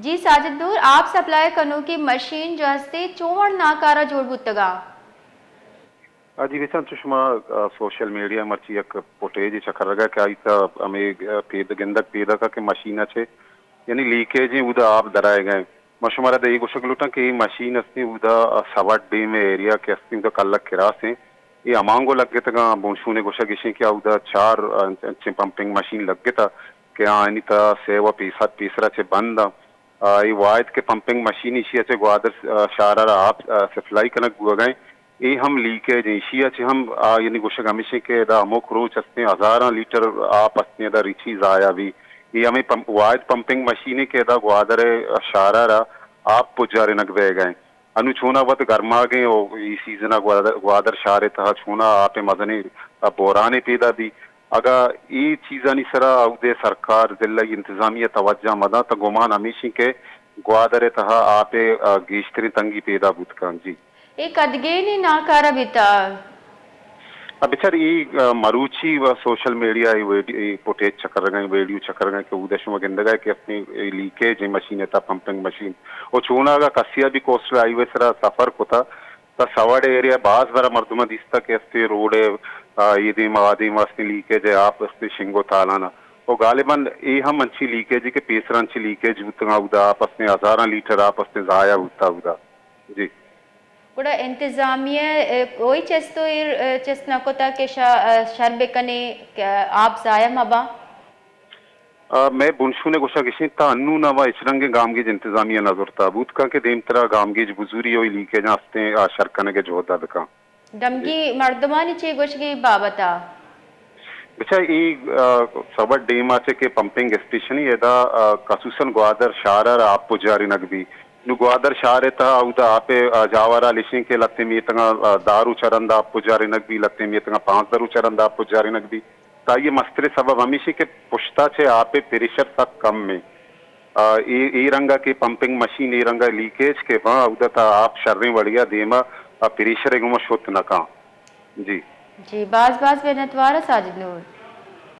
جی ساجد نور، آپ سپلائی کنوکیں مشین جو ہستے چون وڑ ناکارہ جوڑ بوتگا؟ آ جی بچار، چو شما، آ، سوشل میڈیا مرچی یک فوٹیج چکرگا کہ آئی تا ہمیں، آ، پید گندگ پیداکا کہ مشین چے یعنی لیکیجیں اودا آپ درائے گئے۔ ما شمارا دا یہ گوشگ لوٹاں کہ یہ مشین ہستیں اودا، آ، سوڑ ڈیم ایریا کہ ہستیں اودا کلک کراس ہیں۔ یہ ہمانگو لگتگاں، بونشونے گوشگ اشیں کہ اودا چار، آ، انچیں پمپنگ مشین لگتا کہ آنی تا سیوا پیسر پیسرا چے بند آں۔ آ، اے واحد کہ پمپنگ مشین ایشی ء چہ گوادر، آ، شہر ء را آپ، آ، سپلائی کنگ بوگ ء انت، اے ہم لیکیج انت۔ ایشی ء چہ ہم، آ، یعنی گوشگ ہمیش انت کہ ادا ہمک روچ استیں ہزاراں لیٹر آپ استیں ادا ریچی ضائع بی۔ اے ہمیں پمپ، واحد پمپنگ مشین انت کہ ادا گوادر ء شہر ء را آپ پجارینگ بیگ ء انت۔ انو چونا وت گرماگیں و ای سیزن ء گوادر، گوادر شہر ء تہا چونا آپ ء مزنیں بحرانے پیدا بی۔ اگاں اے چیزانی سرا اودے سرکار، ضلعی انتظامیہ توجہ مہ داں، تہ گمان ہمیش انت کہ گوادر ء تہا آپ ء، آ، گیشتریں تنگی پیدا بوت کنت۔ جی۔ اے کدگینی ناکارہ بیتا؟ آ، بچار، اے، آ، مروچی و سوشل میڈیا ء اے ویڈی-، اے فوٹیج چکرگا، ویڈیو چکرگا کہ اودے شما گندگا کہ استیں اے لیکیج ایں مشین ء تہا، پمپنگ مشین۔ و چونا اگاں کسیا بھی کوسٹل ہائی وے سرا سفر کتا، تا سوڑ ایریا باز برا مردماں دیستا کہ استے روڈ ء، آ، اے دیم آ دیم استے لیکیج ء آپ استے شنگ و تالان ء۔ و غالباً اے ہم انچی لیکیج کہ پیسر انچی لیکیج بوتگاں اودا آپ استے ہزاراں لیٹر آپ استے ضائع بوتا اودا۔ جی۔ گڑا انتظامیہ، ء، کوئی چست و ایر، ء، چست نہ کتا کہ شا-، ء، شر بکنے کہ آپ ضائع مبا؟ آ، مئے بنشون ء گوشگ اش انت، تا انون ء ما ہچ رنگیں گامگیج انتظامیہ نہ زرتا بوت کنت کہ دیمترا گامگیج بزوری و لیکیجاں استیں آ شر کنگ ء جہد ء بکن۔ دمگی مردمانی چے گوشگی بابت ء؟ بچا اے، آ، سبٹ ڈیم ء چہ کہ پمپنگ اسٹیشن ء ادا، آ، خصوصاً گوادر شہر ء را آپ پجارینگ بی۔ نو گوادر شہر ء تہا اودا آپ ء، آ، جاور ء لشیں کہ لتے میتگاں، آ، دہ روچ ء رند آپ پجارینگ بی، لتے میتگاں پانزدہ روچ ء رند آپ پجارینگ بی۔ تائی ء مستریں سبب ہمیش انت کہ پشتا چہ آپ ء پریشر سک کم انت۔ آ، اے، اے رنگ ء کہ پمپنگ مشین اے رنگ ء لیکیج کہ باں، اودا تا آپ شریں وڑے ء دیم ء، آ، پریشر ء گوما شت نہ کن۔ جی۔ جی، باز باز منتوار ساجد نور۔